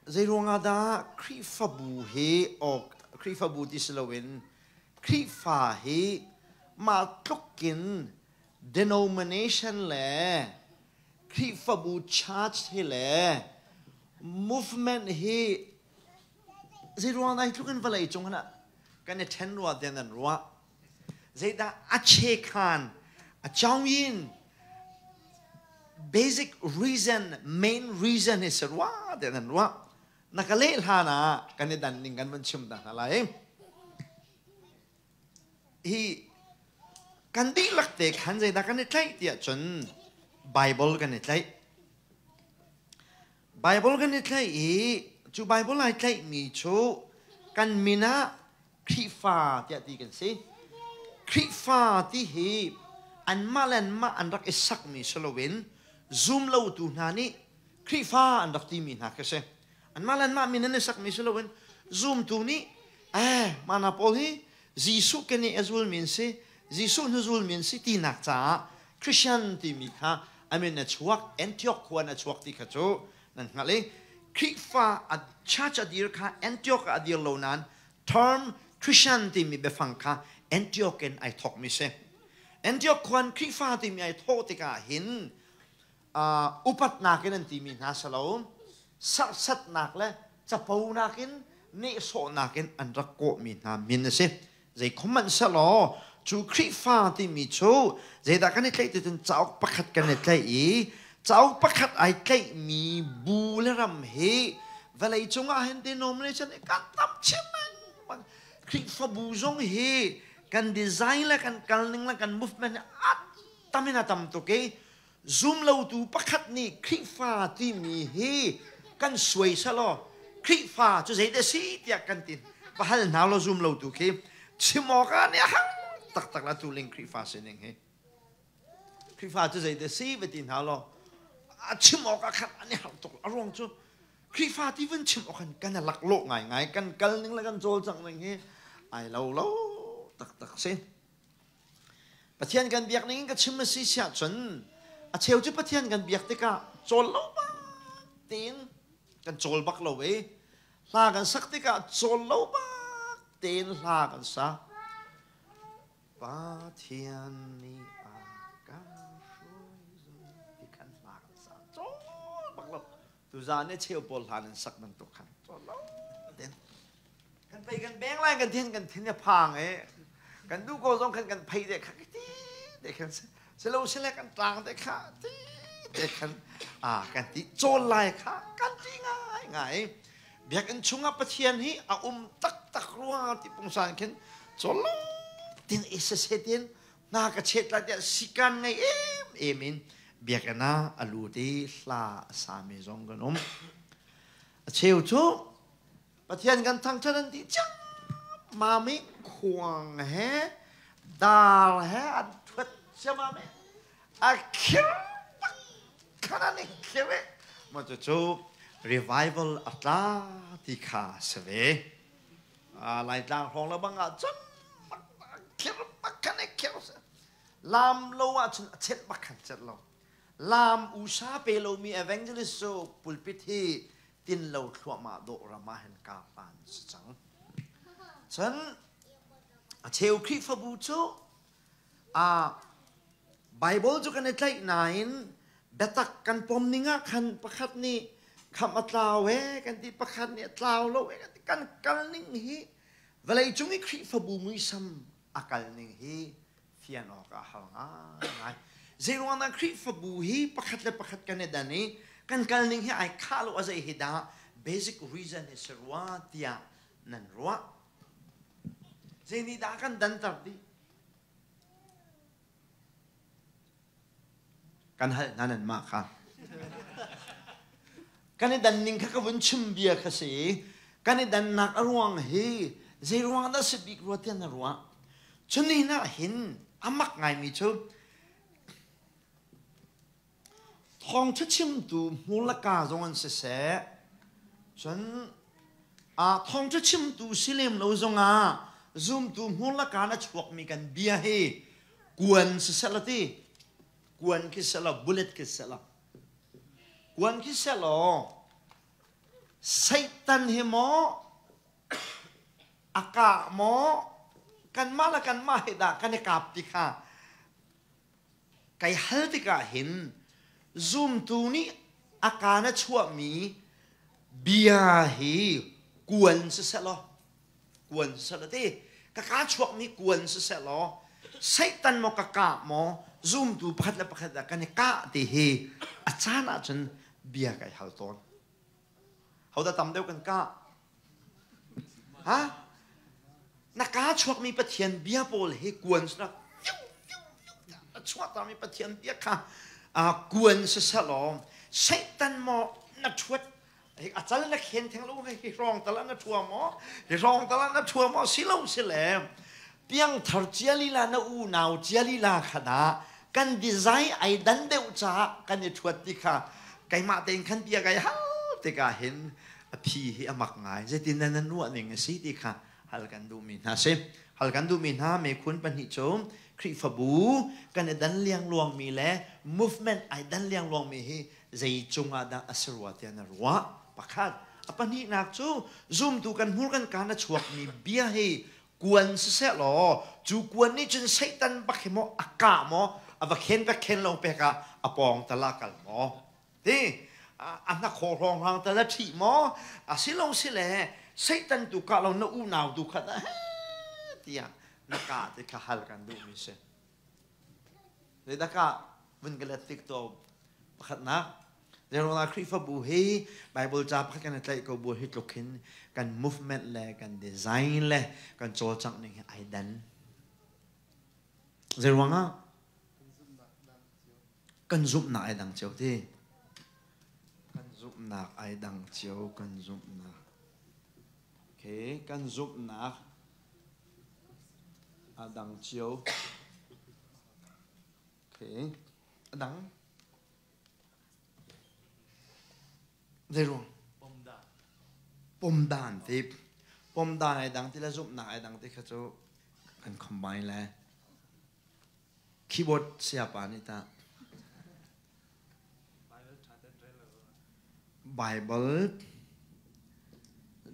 Zeiruangah dah Khrihfabu hi awk Khrihfabu ti si loin Khrihfa hi mah tlukin denomination le Khrihfabu church hi le movement hi zeiruang dah hi tluk in vawlei cung ah kan i ṭhen rua tiah nan ruah? Zeidah a chekhan, a chawngin basic reason, main reason hi si rua tiah nan ruah. Na ka leh hlan ah kan i dan ning kan van chim ta hna lai. Hi kan dihlak te khan zeidah kan i tlaih tiah cun Bible kan i tlaih. Bible kan i tlaih i cu Bible ai tlaihmi cu kan min ah Khrihfa tiah ti kan si. Khrihfa ti hi anmah le anmah an rak i sakmi si loin zum lotu hna nih Khrihfa an rak timi hna khi si. Anmah le anmah min an i sakmi si loin zumtu nih eh mana pawl hi Jesuh ke nih a zulmi an si, Jesuh hnuzulmi an si tinak caah Christian timi kha a min a chuak, Antioch khua in a chuak ti kha cu nan hngalh i Khrihfa a church a dir kha Antioch ah a dir lo nain term Christian timi biafang kha Antioch in ai thawkmi si. Antioch khuan Khrihfa timi ai thawh tikah hin upatnak in an timi hna si lo, serhsatnak le caponak in nehsawhnak in an rak kawhmi hna min a si. Zeikhom hmanh selaw cu Khrihfa timi cu zeidah kan i tlaih ti cun cauk pakhat kan i tlaih i cauk pakhat ai tlaihmi bu le ram hi vawlei cungah hin denomination hi kan tam chin lengmang. Khrihfabu zong hi kan design le kan kalning le kan movement hi a tam in a tam tuk i zumlotu pakhat nih Khrihfa timi hi kan suai selaw Khrihfa cu zeidah si tiah kan ti va hal hna law zumlotu khi chim awk ah nih a hang taktak la tu ling Khrihfa sining hi Khrihfa cu zeidah si va ti hna law a chim awk ah khan an i harh tuk a ruang cu Khrihfa ti vun chim awk khan kan i laklawh ngaingai kan kal ning le kan cawlcangh ning hi ai lo lo taktak si. Pathian kan biak ning in ka chim a si siah cun a cheu cu Pathian kan biak tikah cawl lo bak tein kan cawl bak lo i hla kan sak tikah cawl lo bak tein hla kan sa. Pathian nih a kan hruai ti khan hla kan sa. Cawl bak lo. Tuzaan i cheu pawl hla nan sak bantuk khan cawl lo tein kan pei kan beng lai kan thin kan thin a phang i kan duh ko zong khan kan phei de kha ti te khan silo sile kan tlang te kha ti te khan a kan ti cawl lai kha kan ti ngai ngai biakinn chungah Pathian hi a um taktak rua ti pungsan khin cawl lo tin i sesetin na ka chet lai tiah sikan ngei em em in biakinn ah a lut i hla a sami zong kan um a cheu cu Pathian kan thangṭhat an ti ciam mami khuang he dar he an thuat ciammam i a khir bak khan an i khir i maw cucu revival a tla ti kha si ve. Laitlang hrawng le bang ah cun khir bak khan i khir lam lo ahcun a chelh bak khan chelh lo. Lam usa pe lomi evangelist cu pulpit hi tin lo thluahmah dawh ram ah hin kaa hlan si cang. Cun a cheu Khrihfabu cu a Bible cu kan i tlaih nain biatak kan pom ning ah khan pakhat nih khamh a tlau e kan ti pakhat nih a tlau lo e kan ti kan kal ning hi vawlei cung i Khrihfabu muisam a kal ning hi fian awk ah har ngaingai. Zeiruang dah Khrihfabu hi pakhat le pakhat kan i dan i kan kal ning hi ai khah lo a zei hi dah basic reason hi si rua tiah nan ruah. Zei nih dah kan danter dih? Kan hal hna nanmah kha. Kan i dan ning kha ka vun chim bia kha si. Kan i dannak a ruang hi zei ruang dah si bik rua tiah na ruah? Cunin ah hin a mak ngaimi cu thawngṭha chimtu hmur le ka zong an siseh, cun thawngṭha chimtu si lem lo zongah zumtu hmur le ka na chuakmi kan bia hi kuan siseh la ti kuan khi seh law bullet khi seh law kuan khi seh law. Satan hi maw a kah maw kanmah le kanmah he dah kan i kap ti kha kai hal tikah hin zumtu nih a kaan a chuahmi bia hi kuan siseh law kuan siseh law ti ka kaa chuakmi kuan siseh law Satan maw ka kah maw zumtu pakhat le pakhat dah kan i kah ti hi a caan ahcun bia kai hal tawn. Hodah tam deuh kan kah? Ha? Na kaa chuakmi Pathian bia pawl hi kuan na a chuahtermi Pathian bia kha kuan siseh law Satan maw na ṭhuat a cal na khen theng lo hi hrawng tal ah na ṭhua maw hi hrawng tal ah na ṭhua maw si lo si le piangthar cia lila na unau cia lila kha dah kan design ai dan deuh caah kan i ṭhuat ti kha keimah tein khan bia kai hal tikah hin a phi hi a mak ngai zeitin nan nan ruah ning a si ti kha hal kan duhmi hna si hal kan duhmi hna mekhun pahnih cu Khrihfabu kan i dan liangluangmi le movement ai dan liangluangmi hi zei cungah dah a si rua tiah na ruah pakhat a pahnihnak cu zumtu kan hmur kan kaan a chuakmi bia hi kuan siseh law cu kuan nih cun Satan bak hi maw a kah maw a va khen va khen lo pek ah a pawng tal ah kal maw ti a hnakhaw hrawnghrang tal a ṭhih maw a si lo si le Satan tu kah lo na unau tu kha tiah na kah ti kha hal kan duhmi si. Zeidah ka vun ka let tik to pakhatnak Zeirona Khrihfabu hi Bible ca pakhat kan i tlaih ko bu hi tluk hin kan movement le kan design le kan cawlcangh ning hi ai dan. Zeiruangah kan zumhnak ai dang cio ti. Kan zumhnak ai dang cio kan zumhnak. Okay, kan zumhnak a dang cio. Okay. A dang. Zeiruang? Pomdan ti. Pomdan ai dang ti le zumhnak ai dang ti kha cu kan combine le keyboard siapa nih ta Bible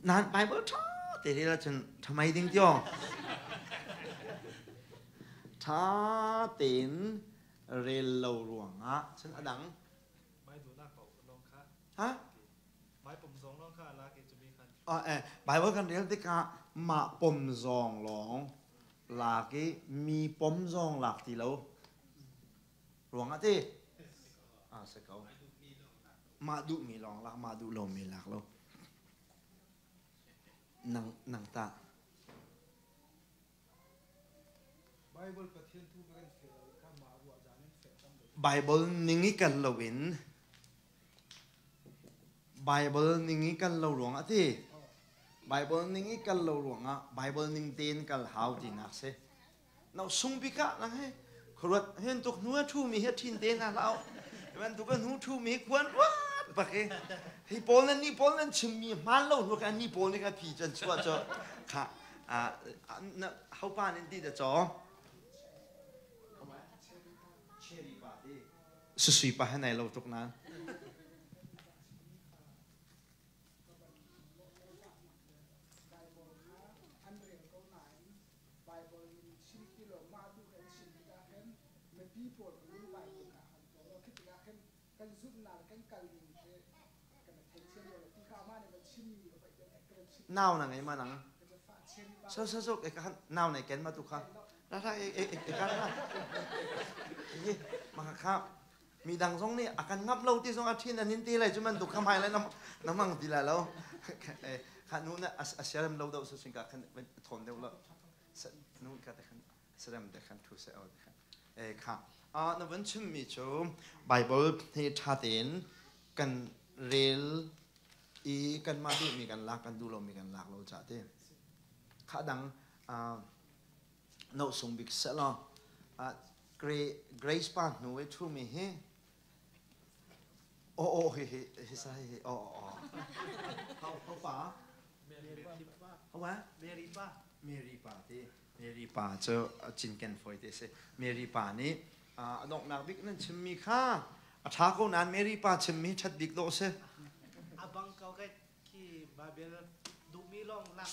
nan Bible ṭha te rel ahcun ṭhamai ding tio ṭha tein rel lo ruangah cun a dang ha Bible kan rel tikah mah pom zawng lawng lak i mi pom zawng lak ti lo ruangah ti a si ko mah duhmi lawng lak mah duh lomi lak lo nang nang ta Bible Pathian thu kan feh lo kha mah ruah dan in feh tam deuh. Bible ning i kal loin Bible ning i kal lo ruangah ti Bible ning i kal lo ruangah Bible ning tein kal hau tinak si No sung bik ah nang he khuaruat hen tuk hnu a thu mi he thin te na hlau man tuk hnu thu mi khuan ruat bak i hi pawl nan ni pawl nan chim mi hman lo hnu kan ni pawl ni ka phi chan chua cho kha a na hau pa nin ti da cho cherry pa ti susui pa he nai lo tuk nan Bible kha an rel ko nain Bible in chim ti lo mah duh kan chim tikah khin mipi pawl kan lungvai tikah an tuah lo khi tikah khin kan zumhnak le kan kal ning khi kan i theithiam lo ti kha amah nih van chimmi ka van chim Nau na ngei ma nang? So so so e ka nau nei ken ma tu kha. Ra ra e e e ka ra. Hi ma kha mi dang zong nih a kan ngap lo ti zong a thin an in ti lai cu man tu kham hai lai na mang ti lai lo kha nu na a siaram lo do so sing ka khan thon deuh lo nu ka te khan sarem te khan thu se o te khan e kha a na van chim mi cu bible hi tha tein kan rel i kan mah duh mi kan lak kan duh lo mi kan lak lo cha te kha dang no sung bik se lo Grace pa hnu i ṭhumi hi aw aw hi hi hi sa hi aw aw ho ho pa ho pa Mary pa Mary pa ti Mary pa cu cinken foi te si Mary pa nih a donghnak bik nan chimmi kha a ṭha ko nain Mary pa chimmi ṭhat bik dawh si a bang ko kai. Khi Bible duhmi lawng lak.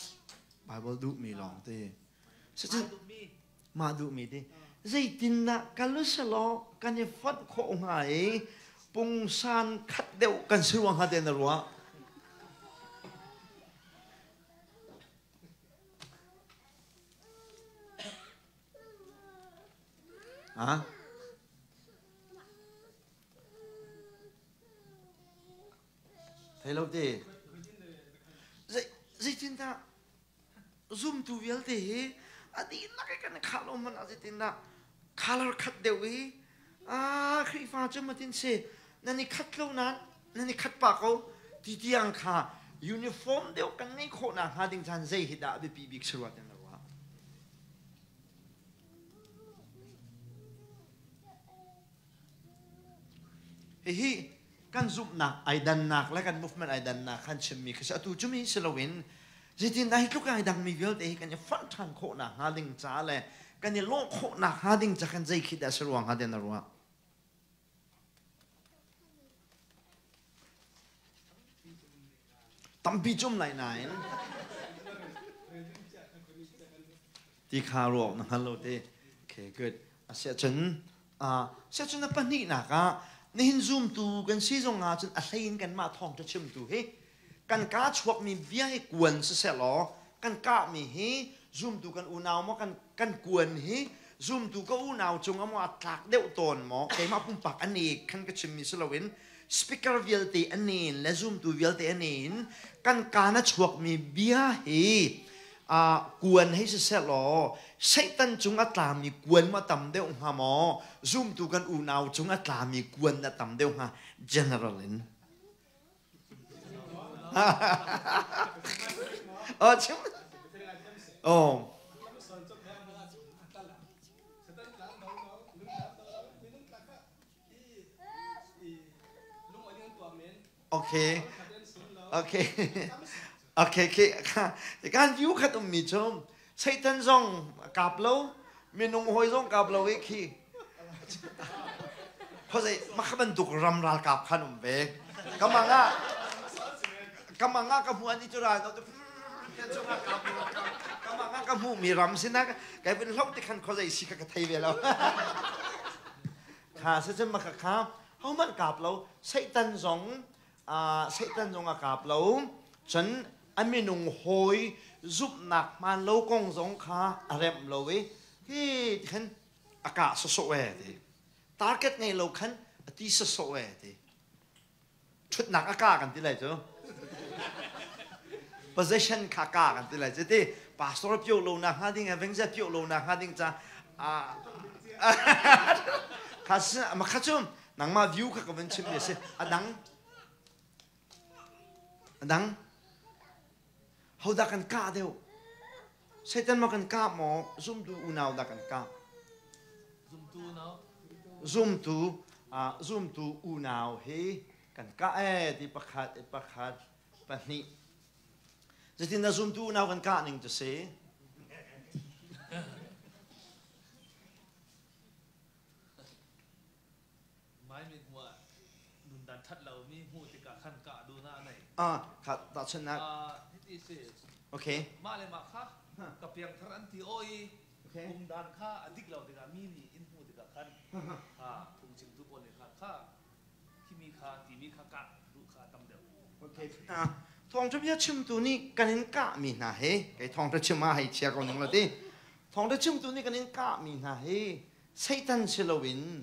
Bible duhmi lawng te. Mah duhmi te. Zeitindah kal usalaw kan i fonh khawh hnga i pungsan khat deuh kan si ruang hnga te na ruah? Ha? Thei lo te. Zeitindah zumtu vialte hi a dihlak i kan khah lo hmanh ah zeitindah color khat deuh i ah Khrihfa cu matin si nan i khat lo nain nan i khat pah ko ti tiang kha uniform deuh kan ngeih khawh nakhnga ding caan zei hi dah a biapi bik si rua ti na ruah? Hihi kan zumhnak ai dannak le kan movement ai dannak khan chimmi khi si. Atu cu mi si loin zeitindah hi tluk ai dangmi vialte hi kan i fonh ṭhan khawh nakhnga ding ca le kan i lawh khawh nakhnga ding ca kan zei khi dah si ruang hnga den na ruah? Tampi cum lai nain ti kha ruak na hngal lo te. Okay, good. Asiahcun siahcun na pahnihnak ah nihin zumtu kan si zong ah cun a hlei in kanmah thawngṭha chimtu hi kan kaa chuakmi bia hi kuan siseh law kan kahmi hi zumtu kan unau maw kan kan kuan hi zumtu ka unau cung ah maw a tlak deuh tawn maw keimah pumpak an i khan ka chimmi si loin speaker vialte an in le zumtu vialte an in kan kaan a chuakmi bia hi kuan hei siseh law Satan cung a tlami kuan ma tam deuh hnga maw zumtu kan unau cung a tlami kuan na tam deuh hnga general in oh chim oh Okay. Okay. Okay, okay. Kan view khat ummi cu Satan zong kap lo, minung hawi zong kap lo i khi. Khozei makha bantuk ram ralkap khan um ve. Kamanga kamanga ka hmu an i cu ral no kamanga ka hmu mi ram sinak kai vun hloh ti khan khozei si kha ka thei ve lo. Kha se cun maka kha hohmanh kap lo Satan zong Satan zong a kap lo cun a minung hawi zumhnak hmaan lo kong zong kha a remh lo i hi khan a kah sawsawh e ti target ngei lo khan a ti sawsawh e ti ṭhutnak a ka kan ti lai cu position kha ka kan ti lai cu ti pastor pio lo na hnga ding vengza pio lo na hnga ding ca kha ma kha cu nangmah view kha ka van chim mi si adang adang hodah kan kah deuh Satan ma kan kah maw zumtu unau dah kan kah zumtu unau zumtu zumtu unau hi kan kah e ti pakhat pakhat pahnih zeitin dah zumtu unau kan kah ning cu si Mai mi hmuh ah nundan that lo mi hmuh tikah khan kah duhnak a nei. Ah, kha tahchunhnak. Ah, hiti si. Okay. Mah le mah kha ka piangthar an ti aw i umdan kha a dik lo tikah mi nih in hmuh tikah khan ha phungchimtu pawl nih khan kha khimi kha timi kha kah duh kha tam deuh. Okay. Thawngṭha bia chimtu nih kan in kahmi hna hi kei thawngṭha chim ah hei chia ko ning la ti. Thawngṭha chimtu nih kan in kahmi hna hi Satan si loin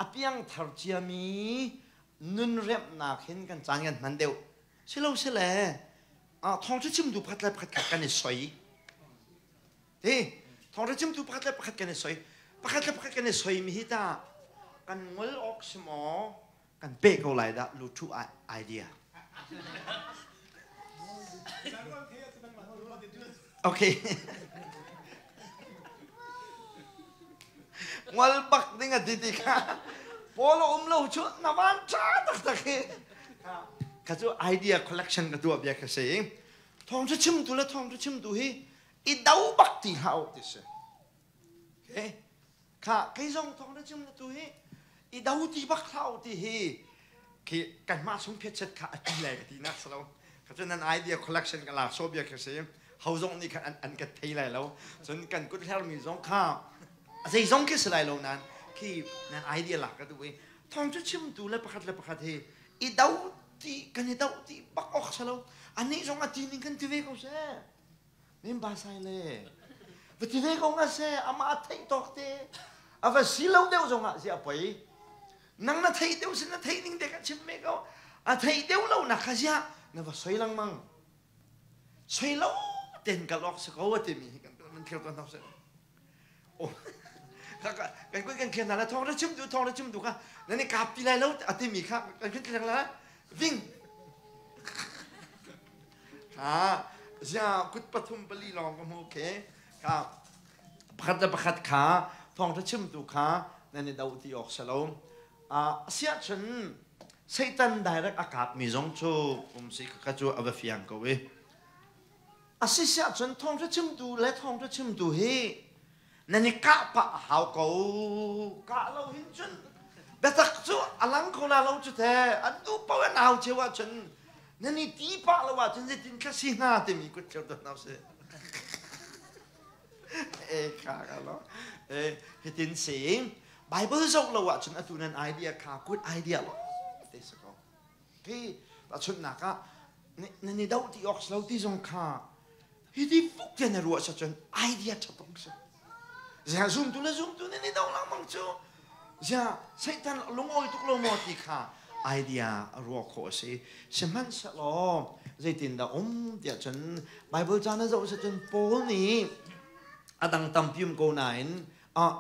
a piangthar ciami nun remhnak hin kan caan kan hman deuh. Silo sile thawngṭha chimtu pakhat le pakhat kha kan i soi. Ti thawngṭha chimtu pakhat le pakhat kan i soi. Pakhat le pakhat kan i soi mi hi ta kan ngol awk si maw kan pe ko lai dah lutu idea. Okay. Ngol bak ding a ti ti kha Paul um lo chu na van tha tak tak hi. Kha cu idea collection ka tuah bia ka si. Thawng chu chim tu le thawng chu chim tu hi i do bak ti hlah ti si. Okay. Kha kei zong thawng na chim na tu hi i do ti bak hlah ti hi khi kanmah chung phiatchet kha a ti lai ka ti nak si lo. Ka cu nan idea collection ka lak so bia khi si. Ho zong nih khan an ka thei lai lo. Cun kan kut hlermi zong kha zei zong khi si lai lo nan khi nan idea lak ka duh i thong cu chimtu le pakhat hi i do ti kan i do ti bak ok salo anih zong a ti ning kan ti ve ko seh. Min ba sai le va ti ve ko nga seh ama a theih tawk te a va si lo deuh zong ah si a poi. Nang na theih deuh sin na theih ning te ka chim me ko. A theih deuh lo na kha zia na va soi lengmang. Soi lo ten kal ok si ko a timi hi kan kan thil ton hau se. Oh kan kun kan khian na la thong ra chim du thong ra chim du kha na ni kap ti lai lo a timi kha kan kun thlang la ving ha zia kut pathum pali lawng ka hmu ke ka pakhat le pakhat kha thawngṭha chimtu kha nan i do ti awk si lo. Asiahcun Satan direct a kapmi zong cu um si ka cu a va fiang ko i. Asisiahcun thawngṭha chimtu le thawngṭha chimtu hi nan i kah pah a hau ko. Kah lo hin cun biatak cu a lang ko la lo cu te an duh paoh an au cio ahcun nan i ti pah lo ahcun zeitin thla si hnga timi kut thlir tuah hna usih. E kha ka lo. E hitin si Bible zoh lo ahcun atu nan idea kha good idea lo te si ko. Khi tahchunhnak ah nan i doh ti awk lo ti zong kha hiti fuk te na ruah cun idea ṭha tuk si. Zia zumtu le zumtu nan i doh lengmang cu zia Satan lungawi tuk lo maw ti kha idea ruah khawh a si. Sihmanhsehlaw zeitindah um tiah cun Bible ca na zoh cun Paul nih a dang tampi um ko nain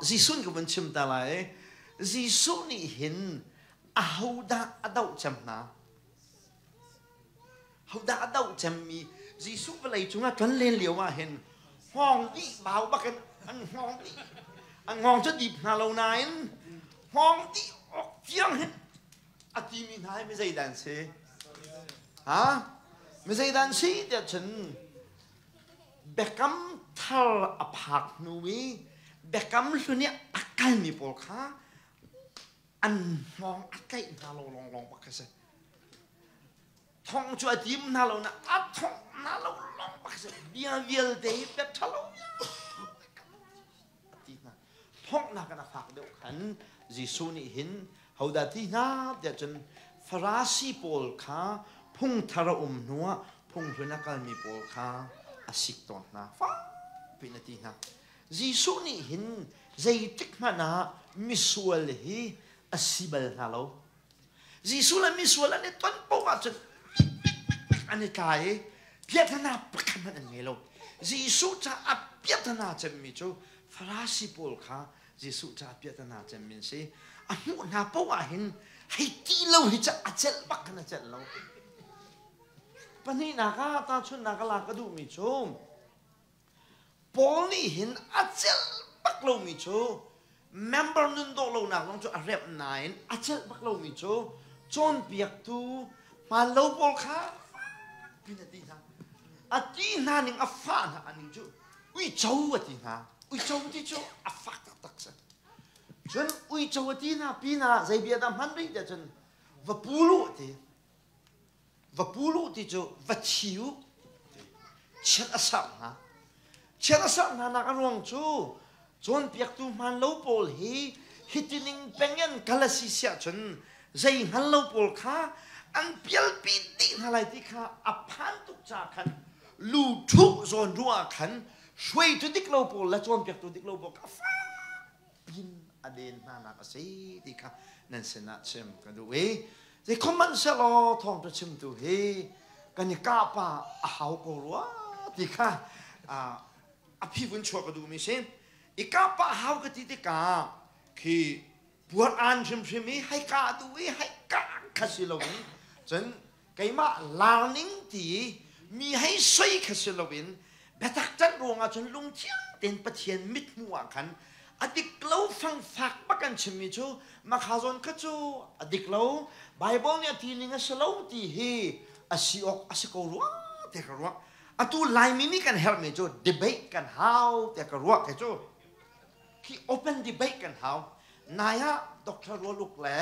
Jesuh ka vun chim ta lai. Jesuh nih hin ahodah a doh cem hna? Hodah a doh cemmi Jesuh vawlei cungah ṭuan len lio ah hin hngawng dih bau bakin an hngawng dih an hngawng cu dip hna lo nain hngawng dih awk tiang hin a timi hna hi mi zeidah an si? Ha? Mi zeidah an si tiah cun biakam thar a phak hnu i biakam hlun i a kalmi pawl kha an hngawng a tlaih hna lo lawnglawng bak kha si. Thong cu a tim hna lo na a thongh hna lo lawng bak kha si. Bia vialte hi bia ṭhalo a ti hna. Thonghnak in a fak deuh khan Jesuh nih hin hodah ti hna tiah cun Farasi pawl kha phungthar a um hnuah phunghlun a kalmi pawl kha a sik tawn hna. Fak piin a ti hna. Jesuh nih hin zeitik hmanh ah misual hi a si bal hna lo. Jesuh le misual an i ton paoh ahcun an i tlai i piahtana pakhat hmanh an ngei lo. Jesuh caah piahtana cemmi cu Farasi pawl kha Jesuh caah piahtana cemmi an si. A hmuh hna paoh ah hin hei ti lo hi ca a celh bak khan a celh lo. Pahnihnak ah tahchunhnak a lak ka duhmi cu Paul nih hin a celh bak lomi cu member nun dawh lonak zong cu a remh nain a celh bak lomi cu cawnpiaktu hmaan lo pawl kha pin a ti hna. A ti hna ning a fah hna ning cu uico a ti hna. Uico ti cu a fak taktak si. Cun uico a ti hna pinah zei bia dah hman rih tiah cun va pul u a ti. Va pul u ti cu va thi u chiat a serh hna. Chiat a serh hna nak a ruang cu cawnpiaktu hmaan lo pawl hi hitining peng in kal a si siah cun zei hngal lo pawl kha an pialpi dih hna lai ti kha a phan tuk ca khan lu ṭhuh zawn ruah ah khan hruaitu dik lo pawl le cawnpiaktu dik lo pawl kha fak pin a den hna nak a si ti kha nan sinah chim ka duh i Zeikhuhmanhsehlaw thawngṭha chimtu hi kan i kahpa a hau ko rua ti kha a phi vun chuah ka duhmi si. I kahpa a hau ka ti tikah khi puar aan hrimhrim i hei kah duh i hei kah kha si loin cun keimah lar ning ti i mi hei soi kha si loin biatak ṭanh ruangah cun lungthiang tein Pathian mithmuh ah khan a dik lo fangfak bak an chimmi cu makha zawn kha cu a dik lo Bible nih a ti ning a si lo ti hi a si awk a si ko rua te ka ruah atu Laimi nih kan herhmi cu debate kan hau tiah ka ruah kei cu khi open debate kan hau nai ah Dr. Rualuk le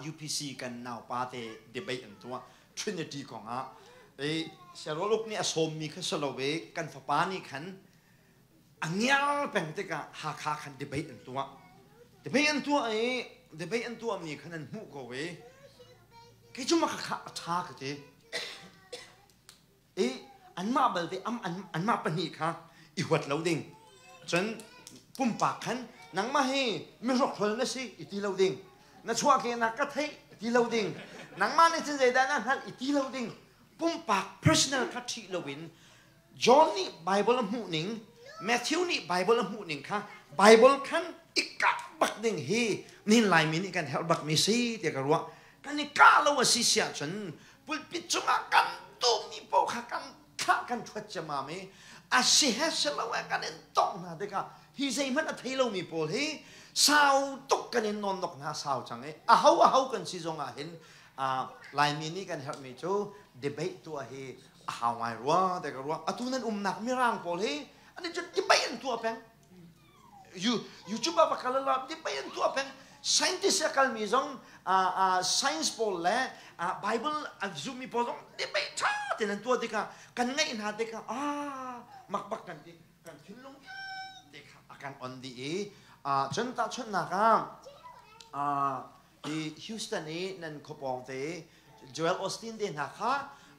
UPC kan naupa te debate an tuah. Trinity kongah i Siaroluk nih a sawmmi kha si lo i kan fapa nih khan a ngiar peng tikah Hakha khan debate an tuah. Debate an tuah i debate an tuahmi khan an hmuh ko i kei cu mah kha a ṭha ka ti. I anmah balte anmah pahnih kha i huat lo ding. Cun pumpak khan nangmah hi mihrokhrol na si i ti lo ding. Na chuahkehnak ka theih ti lo ding. Nangmah nih cun zeidah na hngalh i ti lo ding. Pumpak personal kha ṭhih loin John nih Bible a hmuh ning, Matthew nih Bible a hmuh ning kha Bible khan i kah bak ding hi nihin Laimi nih kan herh bakmi si tiah ka ruah. Kan i kah lo a si si ahcun pulpit cungah kan duhmi paoh kha kan thlah kan ṭhuat ciammam i a si he si lo he kan in tongh hna tikah hi zeihmanh a thei lomi pawl hi sau tuk kan in nawnnok hna sau cang i aho aho kan si zongah hin Laimi nih kan herhmi cu debate tuah hi a hau ngai rua te ka ruah. Atu nan umnak mirang pawl hi an i cu debate an tuah peng. YouTube ah va kal la debate an tuah peng. Scientist a kalmi zong science pawl le Bible a zummi pawl zong debate ṭha tein an tuah tikah kan ngaih hna tikah ah mak bak kan ti kan thinlung vialte kha a kan on dih i cun tahchunhnak ah hi Houston i nan khuapawng te Joel Osteen te hna kha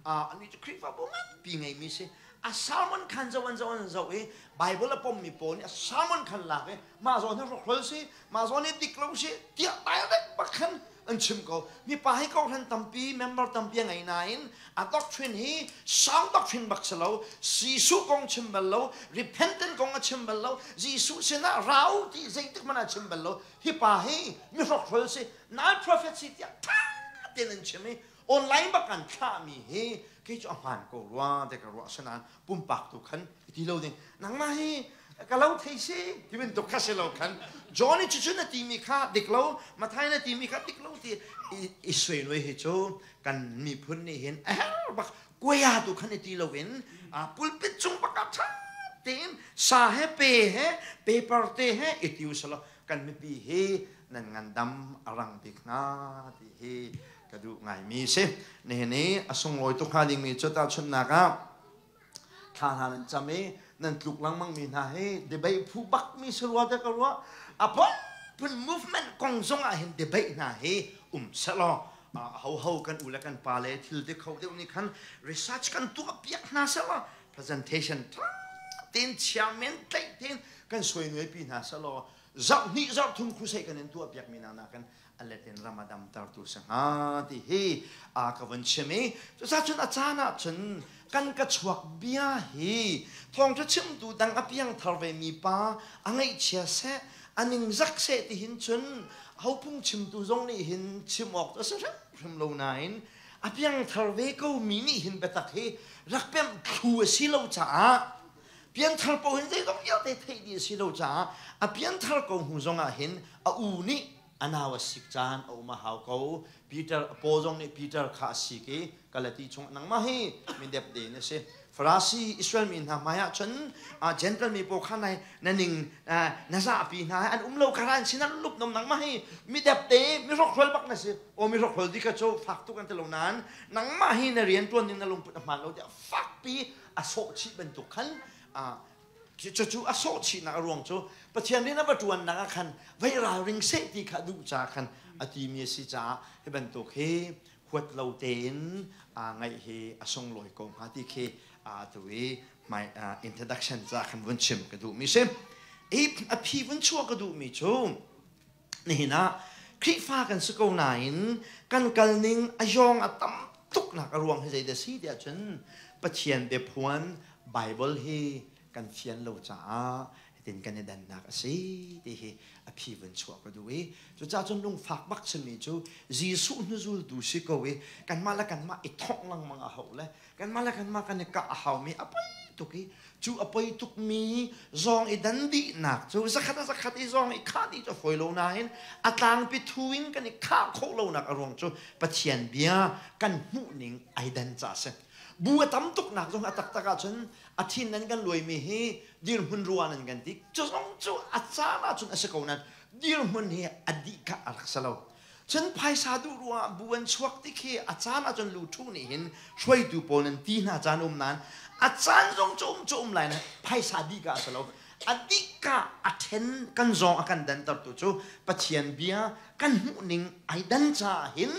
an cu Khrihfabu nganpi ngeimi si. A sermon khan zoh an zoh an zoh i Bible a pommi pawl nih a sermon khan lak i mah zawn hi rawkhrol si, mah zawn hi dik lo si tiah direct bak khan an chim ko. Mipa hi kawhhran tampi, member tampi a ngei nain a doctrine hi sound doctrine bak si lo. Jesuh kong chim bal lo, repentant kong a chim bal lo, Jesuh sinah ra u ti zeitik hmanh ah chim bal lo. Hi pa hi mi hrokhrol si, nal prophet si tiah ṭha tein an chim i online bak an thlahmi hi kei cu a hmaan ko rua te ka ruah. Asinain pumpak tu khan ti lo ding. Nangmah hi ka lo thei si ti bantuk kha si lo khan John i cucu na timi kha dik lo, Matthai na timi kha dik lo ti i suai hi cu kan miphun nih hin a herh bak. Kuaya tu khan i ti lo in pulpit cung bak ah ṭha tein sa he pe he paper te he i ti usalaw kan mipi hi nan ngandam a rang bik hnga ti hi ka duh ngaimi si. Nihin i a sunglawi tuk hnga dingmi cu tahchunhnak ah thla hna nan cam i nan tluk lengmang mi hna hi debate phu bak mi si rua te ka ruah. A phun movement kong zong ah hin debate hna hi um selaw ho ho kan u le kan pa le thil te kho deuh nih khan research kan tuah piak hna selaw presentation tha tein chairman tlaih tein kan suai nuai pi hna selaw zarh hnih zarh thum crusade kan in tuah piak mi hna nakin a let in ram a damtertu si hnga ti hi a ka vun chim i cucacun a caan ah cun kan ka chuak bia hi thawngṭha chimtu dang a piangthar ve mi pa a ngaihchia seh a ningzak seh ti hin cun ho phung chimtu zong nih hin chim awk cu a si hrimhrim lo nain a piangthar ve ko mi nih hin biatak hi rak pemh thlu a si lo caah pianthar ko hin zeizong vialte theih dih a si lo caah a pianthar ko hnu zong ah hin a u nih a nau a sik caan a um a hau ko. Peter Paul zong nih Peter kha a sik i Galati chung nangmah hi mindep de na si. Farasi Israel mi hna hmai ah cun Gentile mi pawl kha nai na ning na zahpi hna an um lo kha an sin an lup nom nangmah hi midep te mi hrokhrol bak na si. O mi hrokhrol di kha cu fak tuk an ti lo nain nangmah hi na rian tuan ning na lungput a hmaan lo tiah fakpi a sawh chih bantuk khan cucu a sawh chihnak a ruang cu Pathian rian a va ṭuannak ah khan vei ralring seh ti kha duh ca khan a timi a si caah hi bantuk hi huat lo tein aa ngaih hi a sunglawi ko hnga ti khi tu i my introduction ca khan vun chim ka duhmi si. I a phi vun chuah ka duhmi cu nihin ah Khrihfa kan si ko nain kan kalning a yawng a tam tuknak a ruang hi zeidah si tiah cun Pathian biaphuan Bible hi kan fian lo caah hitin kan i dannak a si ti hi a phi vun chuah ka duh i cucaah cun lungfak bak simi cu Jesuh hnuzultu si ko i kanmah le kanmah i thongh lengmang a hau le kanmah le kanmah kan i kah a haumi a poi tuk i cu a poi tukmi zawng i dan dihnak cu zakhat a zakhat i zawng i khah dih cu a fawi lo nain a tlangpi thu in kan i khah khawh lonak a ruang cu Pathian bia kan hmuhning ai dan ca a si. Bu a tam tuknak zong a taktak ahcun a thin nan kan luaimi hi dirhmun rua nan kan ti. Cu zong cu a caan ahcun a si ko nain dirhmun hi a dih kha a rak si lo. Cun phaisa duh ruangah bu an chuak ti khi a caan ahcun luthu nih hin hruaitu pawl nan ti hna caan um nain a caan zong cu um cu um lai na phaisa dih ka a si lo. A dih ka a then kan zawng a kan dantertu cu Pathian bia kan hmuh ning ai dan caah hin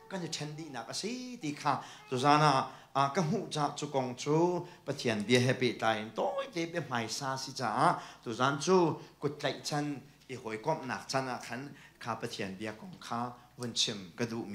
kan i ṭhen dihnak a si ti kha tuzan ah ka hmuh caah cu kong cu Pathian bia he pehtlai in tawite bia hmaisa si caah tuzan cu kut tlaih chan i hawikomhnak chan ah khan kha Pathian bia kong kha vun chim ka duhmi.